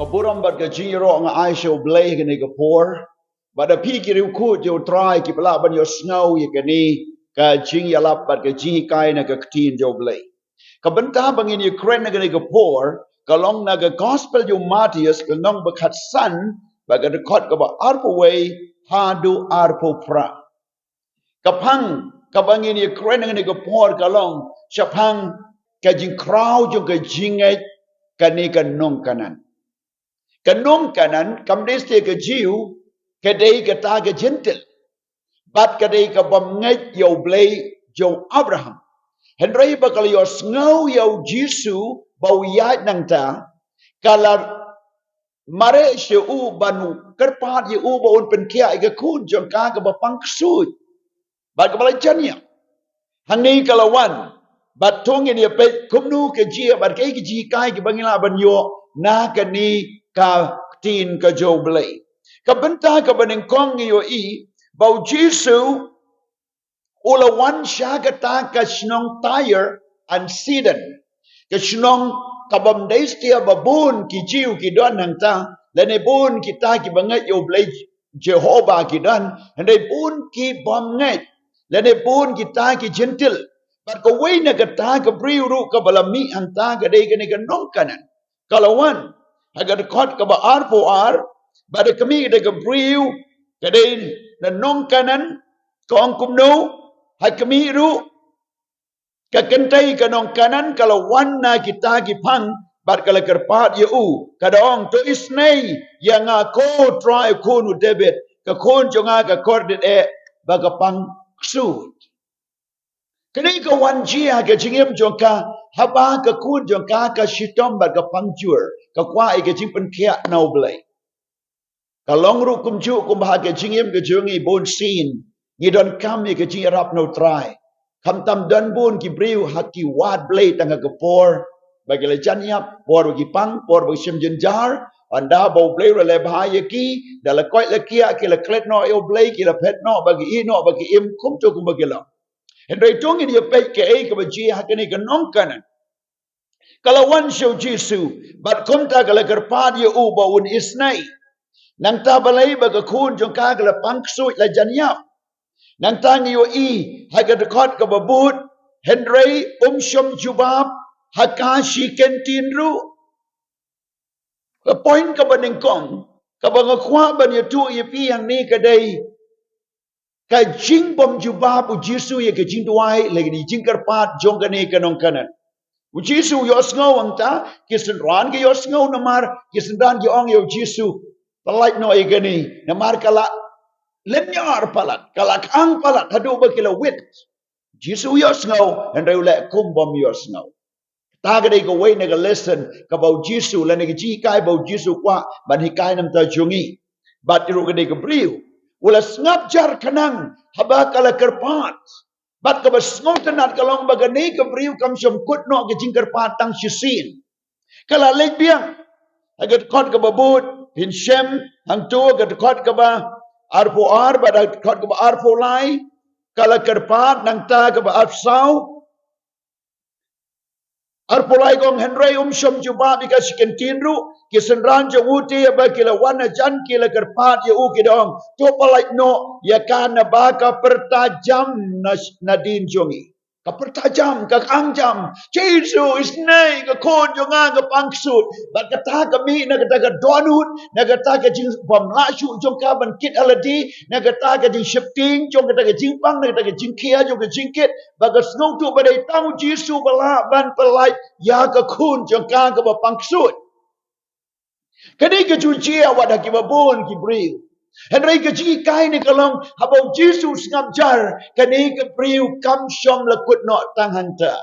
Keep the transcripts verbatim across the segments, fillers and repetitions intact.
Burom bad ka jingïaroh nga ai sha U Blei ha kane ka por. Bad da phi ki riewkhuid jong U Trai kiba lah ban ïohsngew ïa kane ka jingïalap bad ka jinghikai na ka ktien jong U Blei. Ka bynta ba ngin ïakren ha kane ka por ka long na ka Gospel jong u Mathaios, ka lynnong ba khatsan, bad ka dkhot kaba arphew wei haduh arphew phra. Ka phang kaba ngin ïakren ha kane ka por ka long shaphang ka jingkhraw jong ka jingngeit kane ka nong Kanaan. Ka nong Kanaan kam dei satia ka Jiw, ka dei kata ka Jentil. Bad ka dei ka bym ngeit ïa U Blei jong u Abraham. Hynrei ba ka la ïohsngew ïa U Jisu ba u ïaid nangta, ka la mareh sha u ban kyrpad ïa u ba un pynkhiah ïa ka khun jong ka kaba pang ksuid. Bad kaba la jan ïap. Hangne ka la wan. Bad to ngin ïa peit kumno ka jia bad kaei ka jinghikai kaba ngi lah ban ïoh na kane ka ktien ka jong U Blei. Ka bynta kaba nyngkong ngi ïohi ba U Jisu u la wan sha kata ka shnong Tyre and Sidon. Ka shnong kabym dei satia ba bun ki Jiw ki don hangta, lane bun kita kiba ngeit ïa U Blei Jehobah ki don, hynrei bun ki bym ngeit, lane bun kita ki Jentil. Bad kawei na kata ka briew ruh kaba la mih hangta ka dei kane ka nong Kanaan. Ka la wan ha ka dkhot kaba arphew ar, bad da khmih da ka briew ka dei na nong Kanaan, ka ong kumno, ha khmih ruh, ka kynthei ka nong Kanaan ka la wan na kita ki phang, bad ka la kyrpad ïa u, ka da ong, to isynei ïa nga ko Trai, khun u David, ka khun jong nga ka kordit eh ba ka pang ksuid. Kane ka wan jia ka jingim jong ka haba ka khun jong ka ka shitom bad ka pang jur, ka kwah ïa ka jingpynkhiah na U Blei. Ka long ruh kumjuh kumba ha ka jingim ka jong ngi bun sien ngi donkam ïa ka jingïarap na U Trai. Khamtam don bun ki briew ha ki wad Blei tang ha ka por ba ki la jan ïap, por ba ki pang, por ba ki shem jynjar, hynda ba U Blei u la leh bha ïa ki, da la koit la khiah ki la klet noh ïa U Blei, ki la phet noh ba ki ïeh noh ba ki im kumto kumba ki long. Hynrei to ngin ïa peit kaei kaba jia ha kane ka nong Kanaan. Ka la wan sha U Jisu, bad kumta ka la kyrpad ïa u ba un isynei. Nangta balei? Ba ka khun jong ka ka la pang ksuid, la jan ïap. Nangta ngi ïohi ha ka dkhot kaba bud, hynrei um shym jubab ha ka shi kyntien ruh. Ka point kaba nyngkong kaba nga kwah ban ïathuh ïa phi hangne ka dei ka jingbym jubab U Jisu ïa ka jingduwai lane ka jingkyrpad jong kane ka nong Kanaan. U Jisu u ïohsngew hangta, ki synran ki ïohsngew namar ki synran ki ong ïa U Jisu, pyllait noh ïa kane, namar ka la lynñiar palat, ka la khang palat haduh ba ki la wit. Jisu u ïohsngew, hynrei u leh kum bym ïohsngew. Kata ka dei kawei na ka lesson kaba U Jisu, lane ka jinghikai ba U Jisu u kwah ban hikai na ka bynta jong ngi bad ruh kane ka briew. U la sngap jar khnang haba ka la kyrpad. Bad kaba sngewtynnat ka long ba kane ka briew kam shym kut noh ka jingkyrpad tang shisien. Ka la leit biang. Ha ka dkhot kaba bud, phin shem hangto ha ka dkhot kaba arphew ar bad ha ka dkhot kaba arphew lai, ka la kyrpad, nangta kaba arphew saw, arphew lai ka ong, hynrei um shym jubab ïa ka shi kyntien ruh. Ki synran jong u te ba ki la wan hajan ki la kyrpad ïa u, ki da ong, to pyllait noh ïa ka naba ka pyrta jam na, nadien jong ngi. Ka pyrta jam, ka khang jam. Jisu, isynei, ka khun jong nga ka pang ksuid. Bad kata ka mih na kata ka dohnud, na kata ka jingbymlah shuh jong ka ban kit ha lade, na kata ka jingsheptieng jong kata ka jingpang, na kata ka jingkhia jong ka jingkit. Bad ka sngewthuh ba dei tang U Jisu ba lah ban pyllait ïa ka khun jong ka kaba pang ksuid. Kane ka ju jia wat ha kiba bun ki briew. Hynrei ka jinghikai ne ka long haba U Jisu u sngap jar, kane ka briew kam shym la kut noh tang hangta.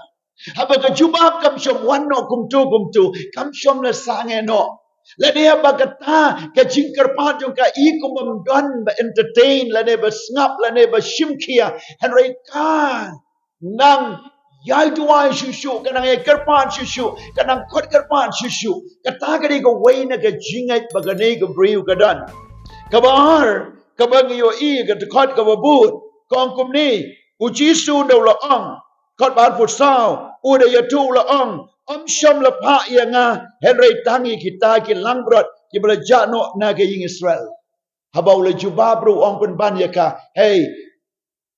Haba ka jubab kam shym wan noh kumto kumto, kam shym la sangeh noh. Lane haba kata ka jingkyrpad jong ka i kum bym don ba entertain, lane ba sngap, lane ba shim khia, hynrei ka nang ïai duwai shuh shuh, ka nang ïai kyrpad shuh shuh, ka nang khot kyrpad shuh shuh. Kata ka dei kawei na ka jingngeit ba kane ka briew ka don. Kaba ar, kaba ngi ïohi ha ka dkhot kaba bud, ka ong kumne, U Jisu u da la ong, dkhot ba arphew saw, u da ïathuh u la ong, Ym shym la phah ïa nga, hynrei tang ïa kita ki langbrot kiba la jah noh na ka ïing Israel. Haba u la jubab ruh u ong pynban ïa ka, hei,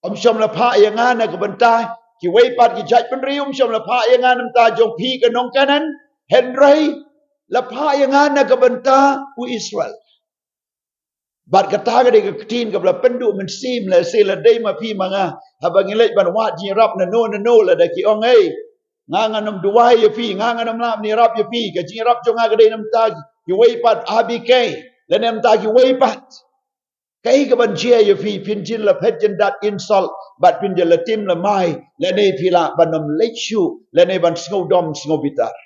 ym shym la phah ïa nga na ka bynta kiwei pat ki jaitbynriew, ym shym la phah ïa nga na ka bynta jong phi ka nong Kanaan, hynrei la phah ïa nga na ka bynta u Israel. Bad kata ka dei ka ktien kaba la pynduh mynsiem, lehse la dei ma phi ma nga, haba ngi leit ban wad jingïarap nano nano, lada ki ong, ei, nga ngan ym duwai ïa phi, nga ngan ym lah ban ïarap ïa phi, ka jingïarap jong nga ka dei na ka bynta kiwei pat, A B K, lane na ka bynta kiwei pat. Kaei kaban jia ïa phi? Phin jin la phet jin dat insult, bad phin jin la tim la mai, lane phi lah ban ym leit shuh, lane ban sngewdom sngewbitar.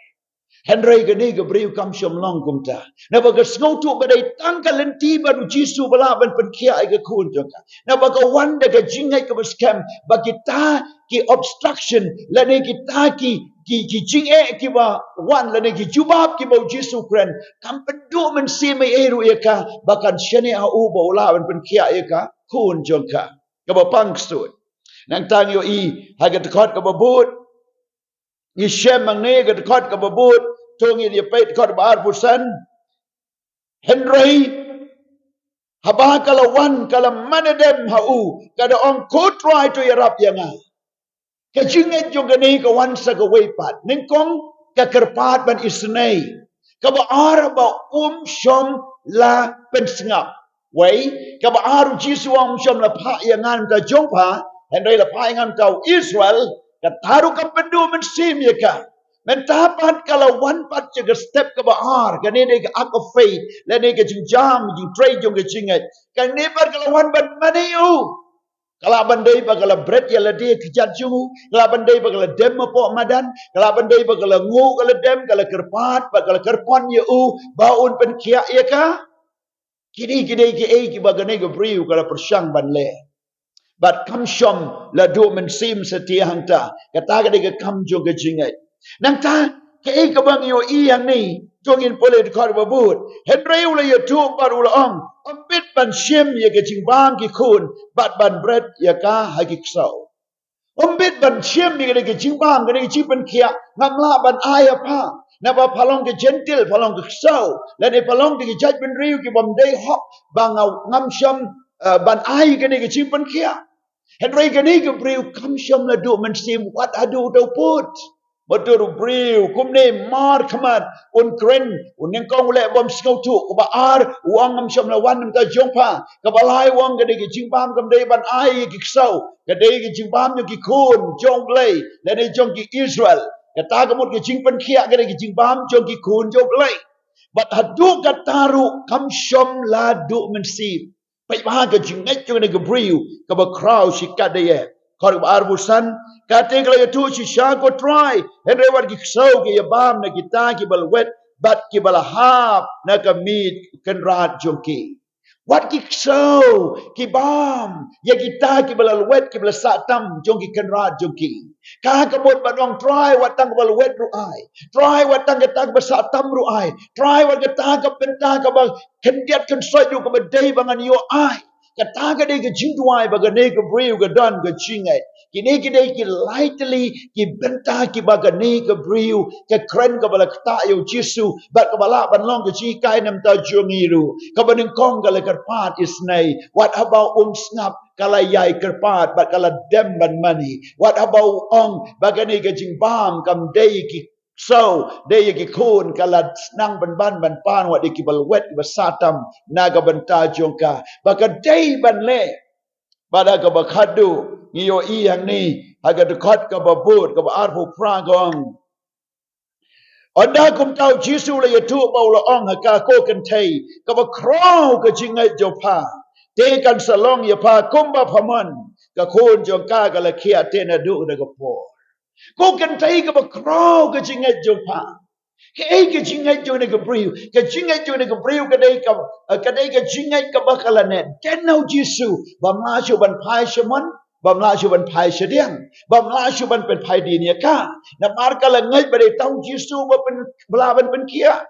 Hynrei kane ka briew kam shym long kumta. Naba ka sngewthuh ba dei tang ka lynti bad u Jisu ba lah ban pynkhiah ïa ka khun jong ka. Naba ka wan da ka jingngeit kaba skhem, ba kita ki obstruction, lane kita ki, ki, ki jingeh kiba wan, lane ki jubab kiba u Jisu kren, kam pynduh mynsiem ei ei ruh ïa ka ba kan shaniah ha u ba u lah ban pynkhiah ïa ka khun jong ka. Kaba pang ksuid. Nangta ngi ïohi ha ka dkhot kaba bud, ngi shem hangne ka dkhot kaba bud, to ngin ïa peit dkhot ba arphew san. Hynrei haba ka la wan, ka la man dem ha u, ka da ong, ko Trai, to ïarap ïa nga. Ka jingngeit jong kane ka wan sa kawei pat. Nyngkong, ka kyrpad ban isynei. Kaba ar, ba um shym la pynsngap. Wei, kaba ar, u Jisu u ong, um shym la phah ïa nga na ka bynta jong pha, hynrei la phah ïa nga na ka bynta u Israel. Kata ruh kam pynduh mynsiem ïa ka. Mynta pat ka la wan pat sha ka step kaba ar, kane dei ka act of faith, lane ka jingjam, jingtrei jong ka jingngeit. Kane pat ka la wan ban mane ïa u. Ka lah ban dei ba ka la bret ïa lade kjat jong u, ka lah ban dei ba ka la dem hapoh madan, ka lah ban dei ba ka la nguh, ka la dem, ka la kyrpad, ba ka la kyrpon ïa u ba un pynkhiah ïa ka. Kine, kine kiei kiba kane ka briew ka la pyrshang ban leh. Bad kam shym la duh mynsiem satia hangta. Kata ka dei ka kam jong ka jingngeit. Nangta, kaei kaba ngi ïohi hangne, to ngin pule dkhot ba bud. Hynrei u la ïathuh bad u la ong, ym bit ban shim ïa ka jingbam ki khun, bad ban bret ïa ka ha ki ksew. Ym bit ban shim ïa kane ka jingbam, kane ka jingpynkhiah, ngam lah ban ai ha pha. Naba pha long ka Jentil, pha long ka ksew, lane pha long ka jaitbynriew kibym dei hok, ba nga ngam shym, eh, ban ai kane ka jingpynkhiah. Hynrei kane ka briew kam shym la duh mynsiem wat haduh da u pud. Ba dur u briew kumne markhmat, un kren, un nyngkong u leh bym sngewthuh, kaba ar, u ong ngam shym la wan na ka bynta jong pha, kaba lai u ong ka dei ka jingbam kam dei ban ai ïa ki ksew, ka dei ka jingbam jong ki khun jong U Blei, lane jong ki Israel. Kata ka mut ka jingpynkhiah ka dei ka jingbam jong ki khun jong U Blei. Bad haduh kata ruh kam shym la duh mynsiem. Peit bha ka jingngeit jong kane ka briew kaba khraw shikatdei. Dkhot kaba arphew san, kata ka la ïathuh shisha, ko Trai, hynrei wat ki ksew ki ïa bam na kita kiba la wet bad kiba la hap na ka miej kynrad jong ki. Wat ki ksew ki bam ïa kita kiba la wet, kiba la sah tam jong ki kynrad jong ki. Ka ka mut ban ong, Trai, wat tang kaba la wet ruh ai. Trai, wat tang kata kaba sah tam ruh ai. Trai, wat kata ka bynta kaba khyndiat khynsoit ruh kaba dei ba ngan ïoh ai. Kata ka dei ka jingduwai ba kane ka briew ka don ka jingngeit. Kine ki dei ki lai tylli ki bynta kiba kane ka briew ka kren kaba la ktah ïa U Jisu, bad kaba lah ban long ka jinghikai na ka bynta jong ngi ruh. Kaba nyngkong ka la kyrpad isynei, wat haba um sngap ka la ïai kyrpad bad ka la dem ban mane. Wat haba u ong ba kane ka jingbam kam dei ki ksew, dei ïa ki khun, ka la sdang pynban ban pan wat ïa kiba la wet, kiba sah tam na ka bynta jong ka. Ba ka dei ban leh. Bad ha kaba khatduh ngi ïohi hangne ha ka dkhot kaba bud, kaba arphew phra, ka ong, ynda kumta U Jisu u la ïathuh bad u la ong ha ka, ko kynthei, kaba khraw ka jingngeit jong pha, te kan sa long ïa pha kumba pha mon. Ka khun jong ka ka la khiah te naduh kata ka por. Ko kynthei, kaba khraw ka jingngeit jong pha. Kaei ka jingngeit jong kane ka briew? Ka jingngeit jong kane ka briew ka dei ka, eh, ka dei ka jingngeit kaba ka la neh dien na U Jisu. Bym lah shuh ban phai sha mon, bym lah shuh ban phai sha diang, bym lah shuh ban pynphai dien ïa ka. Namar ka la ngeit ba dei tang U Jisu ba pyn, ba lah ban pynkhiah.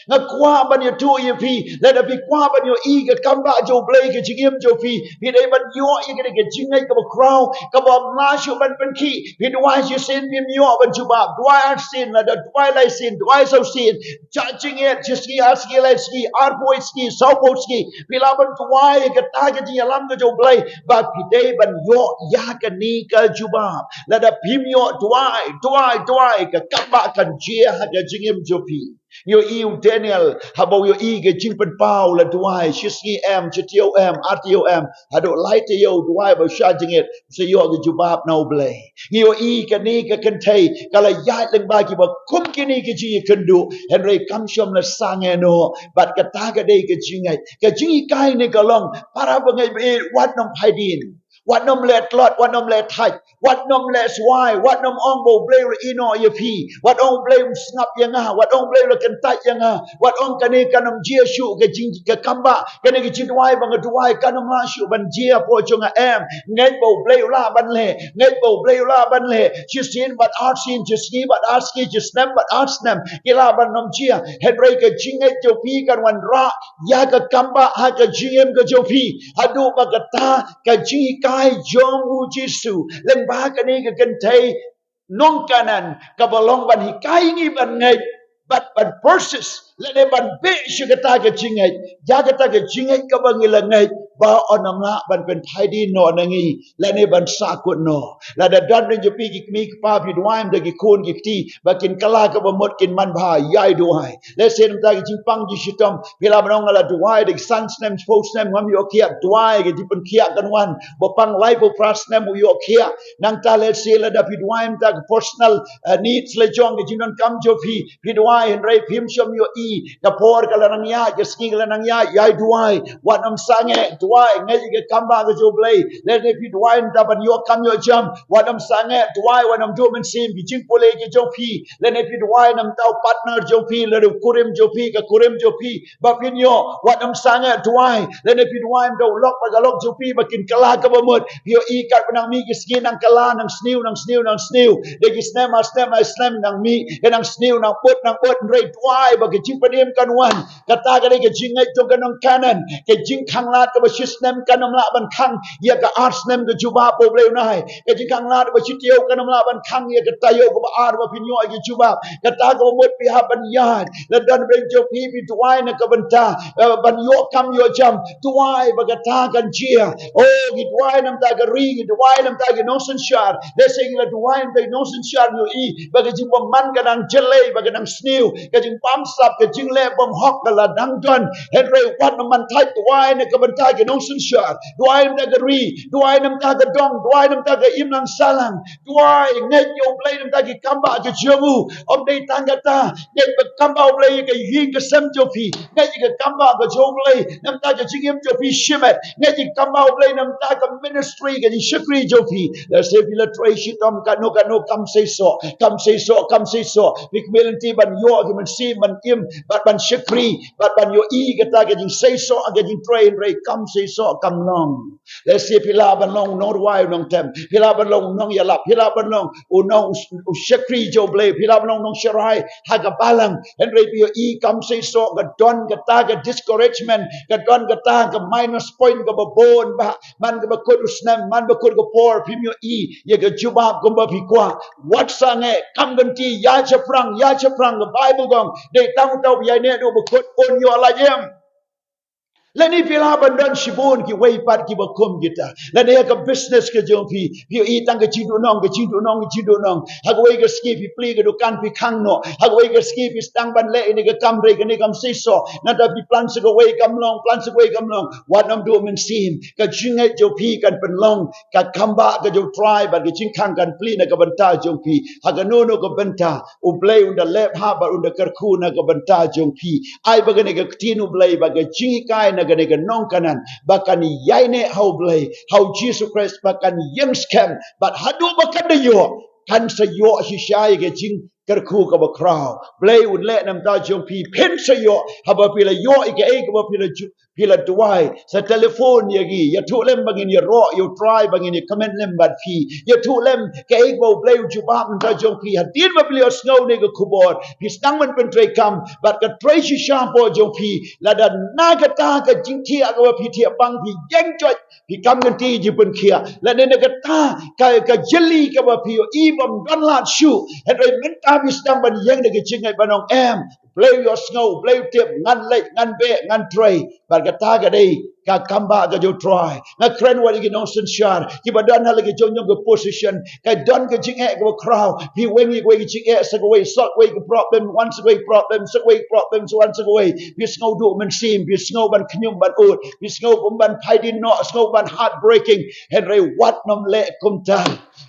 Nga kwah ban ïathuh ïa phi, lada phi kwah ban ïohi ka kam ba jong U Blei ka jingim jong phi, phi dei ban ïoh ïa kane ka jingngeit kaba khraw, kaba ym lah shuh ban pynkhih. Phi duwai shisien phim ïoh ban jubab, duwai arsien, lada duwai laisien, duwai sawsien, shah jingngeit, shisngi arsngi laisngi, arphew sngi, sawphew sngi, phi lah ban duwai ïa kata ka jingïalam ka jong U Blei, ba phi dei ban ïoh ïa kane ka jubab. Lada phim ïoh, duwai, duwai, duwai, ka kam ba kan jia ha ka jingim jong phi. Ïohi u Daniel, haba u ïohi ka jingpynpaw, la duwai shisngi em, shitaïew em, artaïew em, haduh laitaïew duwai ba u shah jingngeit, sa ïoh ka jubab na U Blei. Ngi ïohi kane ka kynthei ka la ïaid lyngba kiba kum kine ki jingïakynduh, hynrei kam shym la sangeh noh. Bad kata ka dei ka jingngeit. Ka jinghikai ne ka long, para bangeit baieit, wat nym phai dien, wat nym leh tlot, wat nym leh thait, wat nym leh swai, wat nym ong ba U Blei u la ïehnoh ïa phi, wat ong U Blei um sngap ïa nga, wat ong U Blei u la kyntait ïa nga, wat ong kane kan nym jia shuh, ka jing, ka kam ba, kane ka jingduwai ba nga duwai kan nym lah shuh ban jia hapoh jong nga. Em, ngeit ba U Blei u lah ban leh, ngeit ba U Blei u lah ban leh. Shisien bad arsien, shisngi bad arsngi, shisnem bad arsnem, ki lah ban nym jia. Hynrei ka jingngeit jong phi kan wanrah ïa ka kam ba ha ka jingim ka jong phi, haduh ba kata ka jinghikai jong U Jisu lyngba kane ka kynthei nong Kanaan kaba long ban hikai ngi ban ngeit, bad ban persist, lane ban beh sha kata ka jingngeit, ïa kata ka jingngeit kaba ngi la ngeit, ba un ym lah ban pynphai dien noh na ngi, lane ban sahkut noh. Lada don na jong phi ki kmie ki kpa, phi duwai ïa ki khun ki kti ba kin kylla kaba mut, kin manbha, ïai duwai. Lehse namar ka jingpang jingshitom, phi lah ban ong nga la duwai da ki san snem, shiphew snem ngam ïoh khiah, duwai ka jingpynkhiah kan wan, ba pang laiphew phra snem u ïoh khiah. Nangta lehse lada phi duwai namar ka personal, eh, needs la jong, ka jingdonkam jong phi, phi duwai hynrei phim shym ïohi, ka por ka la nang ïaid, ka sngi ka la nang ïaid, ïai duwai, wat nym sangeh, duwai, ngeit ïa ka kam ba ka jong U Blei. Lehse phi duwai namar ban ïoh kam ïoh jam, wat nym sangeh, duwai, wat nym duh mynsiem, ki jingpule ki jong phi. Lehse phi duwai namar u partner jong phi, lane u kurim jong phi, ka kurim jong phi, ba phin ïoh, wat nym sangeh, duwai. Lehse phi duwai namar u lok bad ka lok jong phi ba kin kylla kaba mut. Phi ïohi katba nang mih ki sngi nang kylla, nang sniew, nang sniew, nang sniew. Dei ki snem, ar snem, lai snem nang mih, ka nang sniew, nang bud, nang bud, hynrei duwai ba ka jingpynim kan wan. Kata ka dei ka jingngeit jong ka nong Kanaan. Ka jingkhanglad kaba shisnem kan ym lah ban khang ïa ka ar snem ka jubab ba U Blei un ai. Ka jingkhanglad kaba shitaïew kan ym lah ban khang ïa ka taïew kaba ar ba phin ïoh ïa ka jubab. Kata kaba mut phi hap ban ïaid. Lada don beiñ jong phi, phi duwai na ka bynta, eh, ban ïoh kam ïoh jam, duwai ba kata kan jia. Oh, ngi duwai namar ka ri, ngi duwai namar ki nongsynshar. Lehse ngi la duwai namar ki nongsynshar, ngi ïohi ba ka jingbymman ka nang jyllei, ba ka nang sniew, ka jingbamsap, ka jingleh bymhok ka la nang don. Hynrei wat nym man thait, duwai na ka bynta ki nongsynshar, duwai namar ka ri, duwai namar ka dong, duwai namar ka imlang sahlang. Duwai, ngeit ïa U Blei namar ki kam ba ka jong u. Ym dei tang kata, ngeit ba ka kam ba U Blei ïa ka ïing ka sem jong phi, ngeit ïa ka kam ba ka jong U Blei namar ka jingim jong phi shimet, ngeit ïa ka kam ba U Blei namar ka ministry, ka jingshakri jong phi. Lehse phi la trei shitom katno katno, kam seisoh, kam seisoh, kam seisoh. Phi kmie lynti ban ïoh ki mynsiem ban im bad ban shakri bad ban ïohi kata ka jingseisoh, ka jingtrei, hynrei kam seisoh, kam long. Lehse phi lah ban long u nongrwai u nongtem, phi lah ban long u nongïalap, phi lah ban long u nong, u shakri jong U Blei, phi lah ban long u nongsharai ha ka balang. Hynrei phi ïohi kam seisoh, ka don kata ka discouragement, ka don kata ka minus point kaba bun bha. Man kaba kut u snem, man ba kut ka por, phim ïohi ïa ka jubab kumba phi kwah. Wat sangeh, kam kynti, ïa shaphrang, ïa shaphrang, ka Baibl ka ong, dei tang uta uba ïaineh da uba kut un ïoh lait, em. Lane phi lah ban don shibun kiwei pat kiba kum kita. Lane ha ka business ka jong phi, phi ïohi tang ka jingduhnong, ka jingduhnong, ka jingduhnong. Ha kawei ka sngi phi plie ka dukan, phi khang noh. Ha kawei ka sngi phi sdang ban leh ïa kane ka kam, hynrei kane kam seisoh. Nangta phi plan sa kawei, kam long, plan sa kawei, kam long. Wat nym duh mynsiem. Ka jingngeit jong phi kan pynlong ka kam ba ka jong U Trai, bad ka jingkhang kan plie na ka bynta jong phi. Ha kano kano ka bynta, U Blei un da leh bha bad un da kyrkhu na ka bynta jong phi. Ai ba kane ka ktien U Blei, ba ka jinghikai na kane ka nong Kanaan, ba kan ïaineh ha U Blei, ha U Jisu Khrist, ba kan ïeng skhem, bad haduh ba kan da ïoh, kan sa ïoh shisha ïa ka jing kyrkhu kaba khraw. Blei un leh na bynta jong phi, phin sa ïoh, haba phi la ïoh ïa kaei kaba phi la ju-, phi la duwai. Sa telephone ïa ngi, ïathuh lem ba ngin ïaroh ïa U Trai, ba ngin ïakmen lem bad phi. Ïathuh lem kaei kaba U Blei u jubab na bynta jong phi. Hadien ba phi la ïohsngew ïa kane ka khubor, phi sdang ban pyntreikam bad ka trei shisha hapoh jong phi. Lada na kata ka jingthiah kaba phi thiah pang phi ïeng joit, phi kam ka jingpynkhiah. Lane na kata ka, ka jylli kaba phi ïohi bym don lad shuh, hynrei mynta phi sdang ban ïeng da ka jingngeit ban ong, em, Blei u ïohsngew, Blei u tip, ngan leit, ngan beh, ngan trei. Bad kata ka dei ka kambah ka jong U Trai. Nga kren wat ïa ki nongsynshar kiba don ha la ki jong jong ka position, ka don ka jingeh kaba khraw. Phi weng ïa kawei ka jingeh sa kawei, sot kawei ka problem, wan sa kawei problem, sa kawei problem, sa wan sa kawei. Phi sngewduh mynsiem, phi sngew ban khñium ban ud, phi sngew kum ban phaidien noh, sngew ban heartbreaking. Hynrei wat nym leh kumta.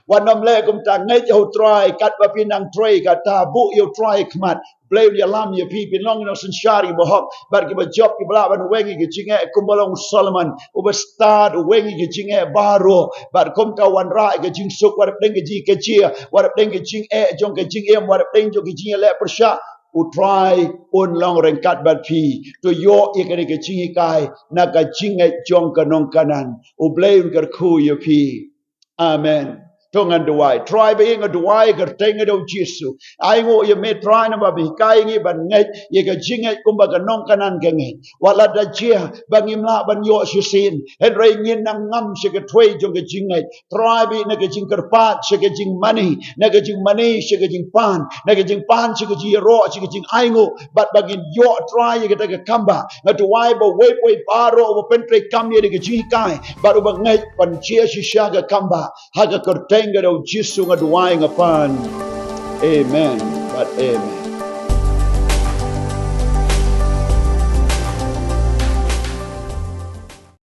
Wat nym leh kumta, ngeit ha U Trai, katba phi nang trei, kata buh ïa U Trai khmat. Blei un ïalam ïa phi, phin long ki nongsynshar kiba hok bad kiba jop, kiba lah ban weng ïa ki jingeh kumba long u Solomon, uba stad u weng ïa ki jingeh baroh. Bad kumta u wanrah ïa ka jingsuk, wat hapdeng ka jingkajia, wat hapdeng ka jingeh jong ka jingim, wat hapdeng jong ka jingïaleh pyrshah, U Trai un long ryngkat bad phi. To ïoh ïa kane ka jinghikai na ka jingngeit jong ka nongkanan. U Blei un kyrkhu ïa phi. Amen. To ngan duwai. Trai ba ïeit, nga duwai kyrteng ka jong U Jisu. Ai nguh ïa me Trai namar ba me hikai ïa ngi ban ngeit ïa ka jingngeit kumba ka nongkanan ka ngeit. Wat la da jia ba ngim lah ban ïoh shisien, hynrei ngin nang ngam sha ka trei jong ka jingngeit. Trai ba ïeit, na ka jingkyrpad sha ka jingmane, na ka jingmane sha ka jingpan, na ka jingpan sha ka jingïaroh, sha ka jingainguh, bad ba ngin ïoh Trai ïa kata ka kambah. Nga duwai ba uwei pa uwei baroh uba pyntreikam ïa kane ka jinghikai bad uba ngeit, ban jia shisha ka kambah. Ha ka kyrteng ka jong U Jisu nga duwai nga pan. Amen bad amen.